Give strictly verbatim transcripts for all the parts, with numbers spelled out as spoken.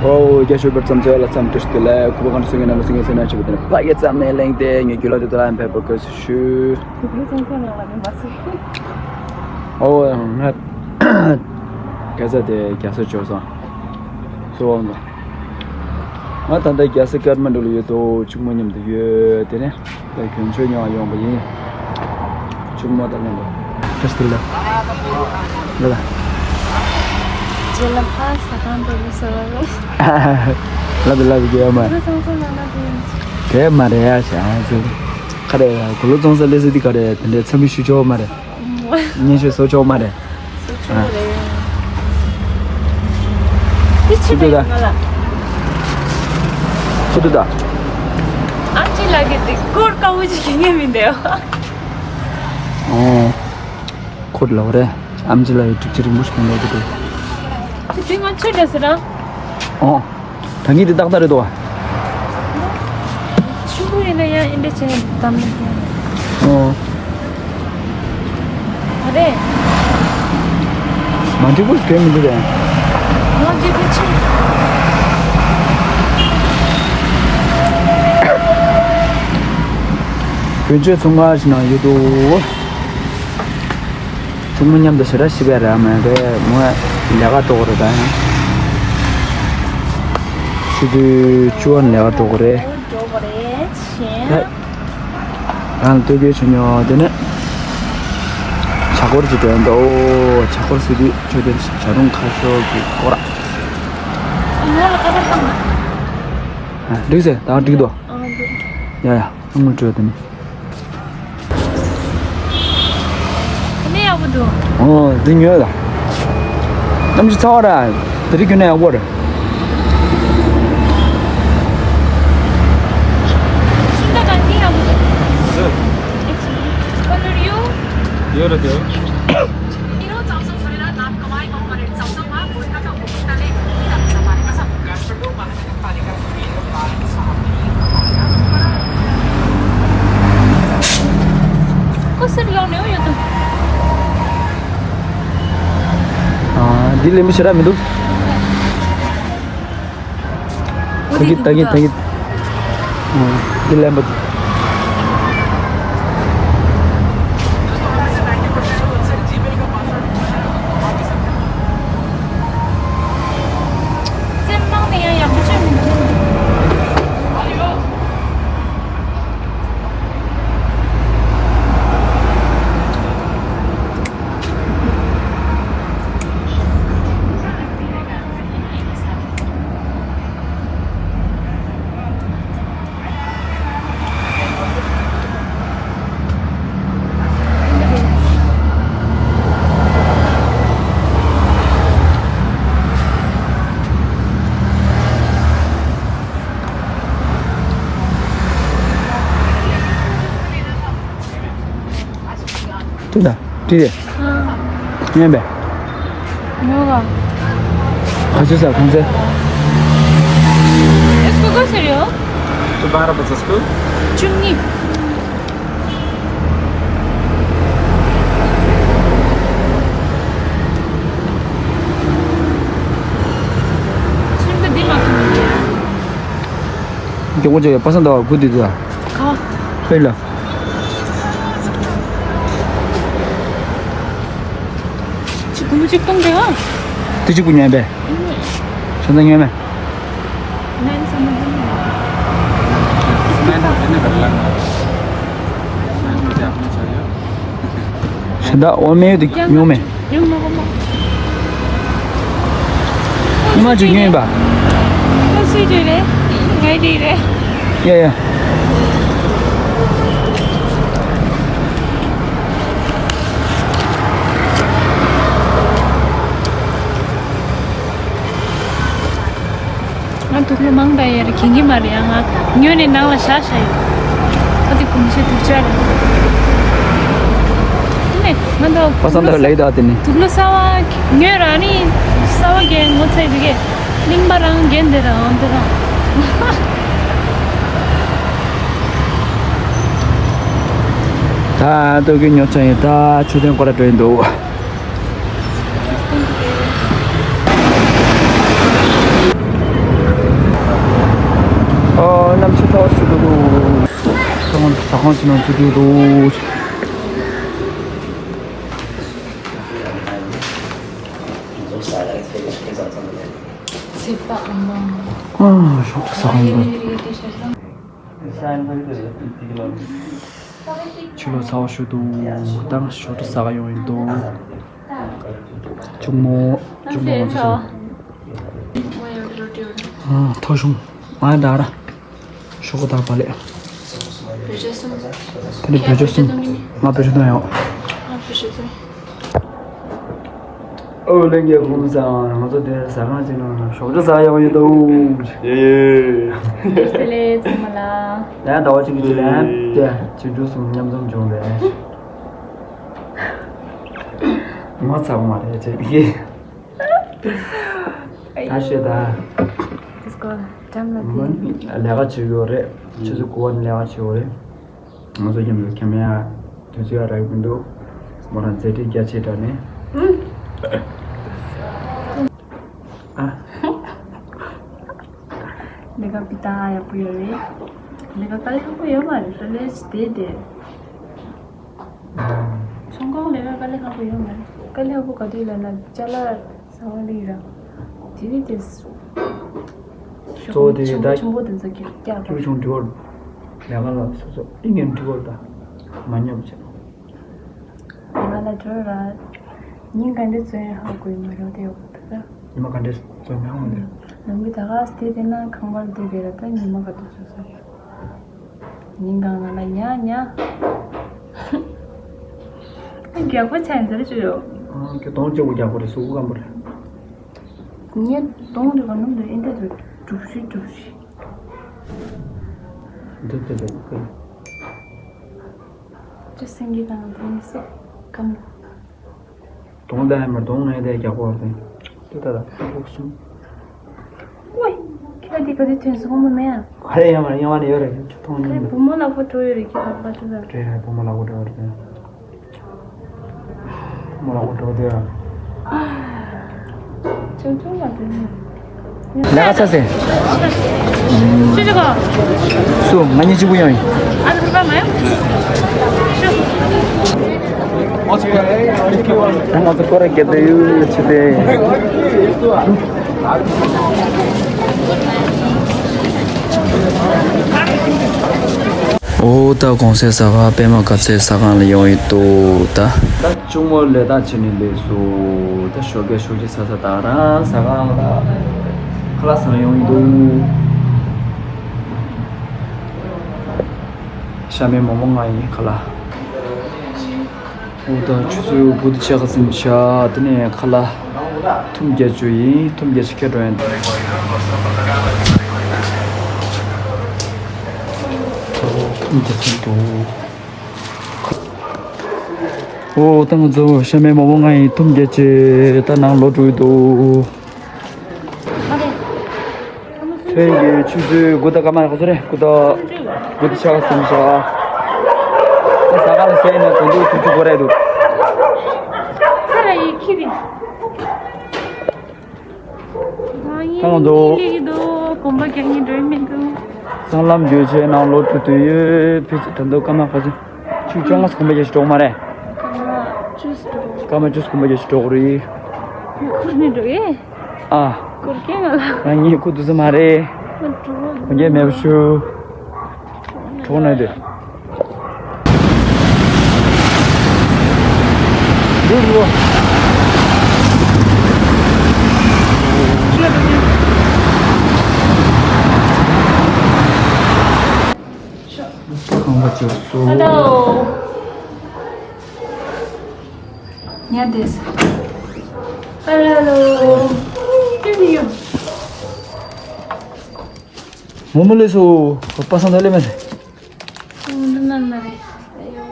ཨོ་རྒྱ་ཤོད་པར་ཙམ་ཚོད་ལ་ཙམ་བཀྲ་ཤིས་བདེ་ལེགས། ཁུ་པ་གང་སུ་ངའི་ནང་ལ་སུ་ངའི་སེམས་ནང་ཆེ་བ་དེ་ནི་ཕ་ཡ་ཙམ་ནས་གླེང་སྟེ་ངའི་རྒྱུ་ལ་དེ་དུ་ལ་ཡང་ཕེབས་པར་དགོས་སུ་ཞུ། ཨོ་ང་རྒྱ་ས་དེ་རྒྱ་ས་འབྱོར་སོང་། སུ་འོང་དང་། ང་ད་ལྟ་རྒྱ་ས་ཀར་མ་འགྲོ་ལ་ཡོད་དོ། ཆུང་མ་མཉམ་དུ་ཡོད་དེ་ནས། ད་གྱོན་ཆོས་ཉོ་བ་ཡོང་པ་ཡིན། ཆུང་མ་དང་མཉམ་དུ། ཁྲེས་ཏི་ལ། ལ་ལ། རྗེས་ལ་ཕ་ས་གང་དུ་ལུས་ཟེར་བ་རུ། ལ་དུ་ལ་དུ་གེ་མ། ཁུ་ཚང་ཚང་ལ་ལ་དུ་ཡིན། གེ་མ་རེད་ཡ་ཤ་ཚུ། ཁ་རེ་གུ་ལུ་ཚོང་ས་ལེ་སི་དི་ཁ་རེ་དེ་འདྲའི་འཚམས་འདྲི་ཞུ་ཆོག་མ་རེད། སྙན་ཞུ་བཟོ་ཆོག་མ་རེད། སུ་ཆུ་རེད། དེ་ཆུ་ཆུ་དུ་ད། ད་ཡིན་ང་ལ། ཆུ་དུ་ད། ཨ་ཅི་ལ་གི་དེ་སྐོར་དཀའ་བོ་ཅིག་ཡིན་ངེས་མི་འདུག་ཨོ། ཁོ་ལ་རེ། ཨམ་ཅི་ལ་ཡི་གྲིབ་ཅི་རིང་པོ་ཞིག་ཡིན་ལ་གི་དེ། དེ་ང་ཆུ་འདྲ་ཟེར་ར། ཨོ། ད་ངས་དེ་ཏག་ཏག་རེད་དོ། ཆུ་བོ་ཡིན་ན་ཡང་ཨིན་འདྲ་བྱས་དམ་ལ་ཡང་། ཨོ། རེད། མ་འགྲིག་པོ་ཞིག་གྱོན་མི་འདུག་རེད། ང་འགྲིག་པོ་ཆེ། གྱོན་ཆས་ཚོང་ཁང་ཞིག་ནང་ཡོད་དོ། ཆུང་མ་མཉམ་དུ་ཞེ་དྲག་ཤི་བས་ར་མ་རེད་མོ། ལས་ཀ་འགྲོ་གི་རེད་ད། ཆུ་ཚོད་བཅུ་པ་ནས་ལས་ཀ་འགྲོ་གི་རེད། ད་རང་ལ་ལྟོས་གོས་བྱེད་ཉོ་དེ་ནས། བྱ་སྒོར་གྱི་འགྲོ་འདུག་བྱ་སྒོར་ཟེར་དུས་ཆོས་དོན་བྱ་རུང་ཁ་ཤོར་གྱི་སྐོར། ངོ་ལ་ཁ་པར་བཏང་། འགྲིག་ཟེར་ད་འགྲིག་འདུག་ཨ་འགྲིག་ཡ་ཡ། ཨ་ངོ་སྤྲོད་དེ་ནི། དེ་ནས་ཡག་པོ་འདུག་ཨོ་འདི་ཉོས་ལ། གནམ་གཤིས་ཚ་བ་ར། དེ་རིགས་ཁྱོན་ནས་ཡག་པོ་རེད། ཤིང་རྟ་གང་གི་ཡག་པོ་འདུག Color you? Yo lo tengo. ཨ་འདི་ལེན་པ་ཞེ་དྲག་མི་འདུག་ད་གི་ད་གི་ད་གི་འདི་ལེན་པ། བཙན་དབང་ནི་ཡང་ཡག་པོ་བྱས་མི་འདུག་དུ་ན་ཏི་རེ། ཉན་པས། ཉོ་ག་ཁ་ཆུ་ས་ཁང་ཚེ། ཨེ་སྐུ་ག་ཟེར་ཡོད། དུ་བར་བ་ཚ་སྐུ། བཅུ་གཉིས། ཚུན་ད་འདི་མ་ཐུབ་ཡ། རྒྱུ་ངོ་ཅོ་ཡ་པ་སངས་ཟླ་བ་དགུ་འདི་དུ་ད། ག་ཧེ་ལ། ཅི་གུ་མི་ཅིག་གཏོང་དེ་ཨ། དེ་ཅི་གུ་ཉན་པས། ཤོན་ད་ཉན་མེ། ཤོན་ད་འོ་མེ་དུ་ཉོ་མེ། ཉི་མ་ཅིག་ཉོས་ཡིན་པ། ཁོ་སུའི་འདྲ་རེད། ངའི་འདྲ་རེད། ཡ་ཡ། ང་དུག་ལོག་མང་དྲགས་ཡ་རེད་གྱོན་གྱི་མ་རེད་ཡ། ང་ཉོས་ནས་ནང་ལ་བཞག་བཞག་ཡོད། ཨ་དེ་གོམས་གཤིས་སྡུག་ཅག་རེད། དེ་ནས་ང་ད་པ་སངས་ད་ལེགས་ད་དེ་ནི། དུག་ལོག་གསར་པ་ཉོས་ར་ནི་གསར་པ་གྱོན་ངོ་ཚ་ཡི་འདུག་གས། གླིང་པ་རང་གྱོན་དེ་རང་དེ་རང་། ད་ལྟོ་གི་ཉོ་ཚ་ཡིན་ད་ཆུ་ཚན་སྐོར་ར་འགྲོ་ཡིན་འདུག་ཚོ་ནང་ཚུད་ཀྱི་འདུག་ཚིག་པ་ཨ་མ། ཨ་ཞོགས་ཀྱི་ཟ་ཁང་འདུག་ཕྱི་ལོགས་ཚ་བ་ཞུ་འདུག་ད་ཞོགས་ཀྱི་ཟ་ག་ཡོང་ཡིན་འདུག་གཅུང་མོ། གཅུང་མོ་ང་ཚོ་ཚོ། ཨ་ཐོ་ཞུང་ང་ད་ར། ཤོག་གུ་དང་བག་ལེབ། བོད་ཆས་གསུམ། དེ་ནི་བོད་ཆས་གསུམ། ཁྱེད་བོད་ཆས་གཏོང་གི་ནི། ང་བོད་ཆས་གཏོང་ཡོང་། ང་བོད་ཆས་གཏོང་། ཨོ་ལྷན་རྒྱས་སྐུ་ཁམས་བཟང་། ང་ཚོ་དེ་ཟ་ཁང་ཅིག་ནང་ཞོགས་ཇ་ཟ་ཡོང་ཡོད་དོ། ཡེ་ཡེ། བཀྲ་ཤིས་བདེ་ལེགས་ཚང་མ་ལ། ཡང་ཟླ་བ་གཅིག་གི་རྗེས་ལ་ཡང་དེ་ཆུང་ཆུང་གསུམ་མཉམ་འཛོམས་བྱུང་བས། ངོ་ཚ་བ་མ་རེད་ཅེས་ཀྱི། ད་ཤེས་ད། དེ་སྐོར་འགྲམ་ལ་དེ། ལས་ཀ་བྱེད་ཡོད་རེད། ཆུ་ཚོད་དགུ་པ་ནས་ལས་ཀ་བྱེད་ཡོད་རེད། ང་ཚོ་མཉམ་དུ་ཁེམ་ཡ་དུས་ཚོད་ཡ་རག་གི་མི་འདུག་མོ་རང་མཛད་འཕྲིན་རྒྱ་ཆེ་དྲགས་ནས། ཨ། ལས་ཀ་པི་ཏ་ཡག་པོ་ཡོད་རེད། ལས་ཀ་དཀའ་ལས་ཁག་པོ་ཡོད་མ་རེད། ལྷོད་ལྷོད་བྱས་བསྡད་བསྡད། ཚོང་ཁང་ལས་ཀ་དཀའ་ལས་ཁག་པོ་ཡོད་མ་རེད། དཀའ་ལས་ཁག་པོ་ག་དུས་ལབ་ན་ཅ་ལག་ཟ་བ་ལས་ར། དེ་རིང་དེ་གཙོ་བོ་དེ་ཆུང་ད་ཆུང་པོ་དེ་ཚོ་གི་བཀྱག་ཁྱོད་ཆུང་འབྲི་བར་ལས་ཀ་ལ་སོ་སོ་ཨི་ངན་འབྲི་བར་ད་མ་ཉོབ་བྱས། ང་ལ་འགྲོ་ར། ཉིན་ག་འདྲ་བཙོན་ཧ་གོ་ཡི་མ་རེད་དེ་ཡོད་ད། ཉི་མ་ག་འདྲ་བཙོན་ཧ་གོ་འདི། ནམ་གི་ད་ག་སྟེ་དེ་ན་ཁང་པར་བསྡད་པའི་ར་ད་ཉི་མ་ག་དུས་བཙོན་ས་རེད། ཉིན་གང་ང་ལ་ཉ་ཉ། རྒྱག་པ་ཆ་ཡིན་ཟེར་ཅི་ཡོད། ཨང་ཁྱོད་གདོང་གཅིག་པོ་རྒྱག་པ་རེད། གཟུགས་པོ་སྐམ་པོ་རེད། ངས་གདོང་རེད་པ་ནམ་དུ་ཨེ་འདྲ་དུ་གྲུབ་ཤི་གྲུབ་ཤི། འདི་ལྟ་ལ་ཀུན། ཅི་སེང་གེ་དང་དེ་ནི་སོགས་སྐམ་པོ། གདོང་ལྡན་མར་གདོང་ངའི་དེ་རྒྱག་པོ་རེད། དེ་ལྟ་ལ་ཕུག་གསུམ། ཝེ། ཁྱེད་འདི་ག་དུས་ཐོན་སོང་མ་མེད་ཨ། ཧ་རེ་ཡང་མ་ཡང་མ་ནས་ཡོད་རེད། ཁྱོད་མཐོང་ཁྱེད་ཉིན་བུ་མོ་ལག་པ་འགྲོ་ཡོད་རེད། ཁྱེད་ལག་པ་འགྲོ་ཡོད་རེད། རེད་རེད། བུ་མོ་ལག་པ་འགྲོ་ཡོད་རེད། བུ་མོ་ལག་པ་འགྲོ་དེ་ཨ། ཆུང་ཆུང་ལ་དེ་ནི། ལས་ཀ་ཚར་སེ། ཅི་ཅི་གོ། སུ་ང་གཉིས་གཅིག་པུ་ཡོང་ཡིན། ཨ་ཐུར་པ་མ་ཡོང་། ད་ང་ཚོ་སྐོར་ར་རྒྱབ་བསྡད་ཡོད་ཆི་པེ། ཨོ་ད་གོང་སའི་ཟ་ཁང་པད་མ་དཀར་ཚལ་ཟ་ཁང་ལ་ཡོང་ཡོད་དོ་ད། ད་གཅུང་མོ་ལས་ད་བྱེད་ནི་ལས་སོ། ད་ཞོགས་ཀས་ཞོགས་ཀས་ཟ་ཟ་ད་རང་ཟ་ཁང་ལ་ཁ་ལག་ཟ་ཡོང་ཡོད་དོ། ཤ་མེད་མོག་མོག་ང་ཡིན་ཁ་ལག་འུ་ད་ཆུ་ཚོད་དགུ་དང་ཕྱེད་ཀ་ཟིན་ཤག་དེ་ནས་ཁ་ལག་ཐུམ་བརྒྱད་ཅུ་ཡིན། ཐུམ་བརྒྱད་ཅུ་ཁྱེར་འགྲོ་ཡིན། ཐུམ་བརྒྱད་ཅུ་འདུག་འོ་ད་ང་ཚོ་ཤ་མེད་མོག་མོག་ང་ཡིན། ཐུམ་བརྒྱད་ཅུ་ད་ནང་ལོག་འགྲོ་ཡི་འདུག་ཚོད་ཀྱི་ཆུ་ཚོད་དགུ་དང་སྐར་མ་ག་ཚོད་རེད། དགུ་དང་དགུ་དང་ཕྱེད་ཀ་ཟིན་ཤག་ད་ཟ་ཁང་ལ་ཟས་ཡིན་ན་དུང་དུང་དུས་ཚོད་འགོར་རེད་འདུག་ཚེ་ར་ཡི་ཁྱི་རེད། ང་ཡི་ཁྱི་རེད་འདུག་གོམ་པ་རྒྱག་ནི་འགྲོ་ཡི་མི་འདུག་སྲང་ལམ་བརྒྱུད་བྱས་ནང་ལོག་ཏུ་དུས་ཡོད་ཕི་ཚི་ད་དུང་སྐར་མ་ག་ཚོད། ཆུ་བཅོ་ལྔ་གོམ་པ་བརྒྱད་ཅུ་འགྲོ་གི་མ་རེད། སྐར་མ་བཅུ་ཙམ་འགྲོ། སྐར་མ་བཅུ་གོམ་པ་བརྒྱད་ཅུ་འགྲོ་གི་རེད། ཁུར་ནས་འགྲོ་གི་ཨ། ཁུར་གི་ང་ལ། ང་གཉིས་ཁུ་དུ་ཙམ་མ་རེད། ཁོ་འགྱེད་མེད་པ་ཞུ། གྲོགས་ནས་དེ། འདུག་འདུག་ཁང་པ་བཅུ་གསུམ། ཉལ་བསྡད། ཨ་ལ་ལོ། ཅི་ཡོད། མོ་མོ་ལས་སོ། པ་སངས་ད་ལས་མེད། ཁོང་འདི་ན་ན་རེད། ཨ་ཡོ།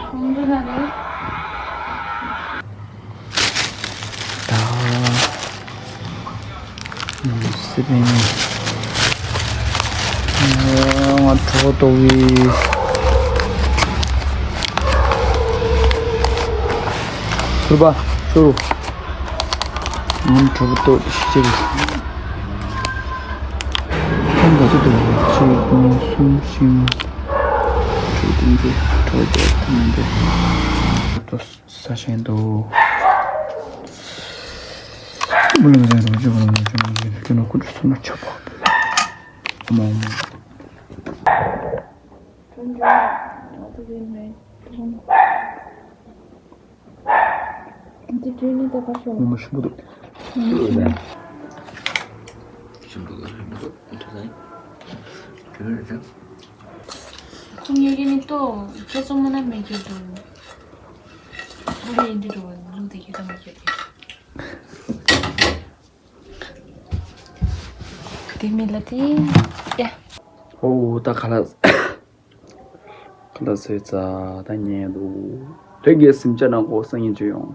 ཁོང་འདི་ན་རེད། ད། སི་པན་ནི། ང་གྲོད་ཁོག་ལྟོགས་གི། ཕུར་པ་ཕུར། ང་གྲོད་ཁོག་ལྟོགས་ཤི་ཆེ་གི། ཁོང་ ཚོ་དེ་གཅིག་གཉིས་གསུམ་བཞི་ལྔ་དྲུག་བདུན་བརྒྱད་དྲུག་བརྒྱད་དེ་མིན་ཏེ། ཏོ་ས་ཞན་དུ། མི་ལ་རེ་རོ་ཇོ་རོ་ཇོ་རོ་ཇོ་རོ་ཀུ་ཏུ་སུ་མ་ཆ་པ། མོ་མོ། འདི་དུས་ནི་ད་ག་སོང་། ངོ་མ་ཞིམ་པོ་འདུག་ཞིམ་པོ་འདུག་ཞིམ་པོ་འདུག་ཁོང་ཡོད་ཀྱི་ནི་ཏོ་ཁྱེད་ཚོ་མ་ན་མེད་ཀྱི་འགྲོ། ཨོ་རེ་འདི་འགྲོ་ལུག་དེ་ཁྱེད་ད་མ་ཁྱེད་ཀྱི། དེ་མི་ལ་དེ་ཡ། ཨོ་ད་ཁ་ལག་ཁ་ལག་ཟོས་ཚར་ད་ཉལ་འདུག་དེ་གའི་སེམས་ཅན་ནང་གོ་སང་ཉིན་བྱོས་ཡོང་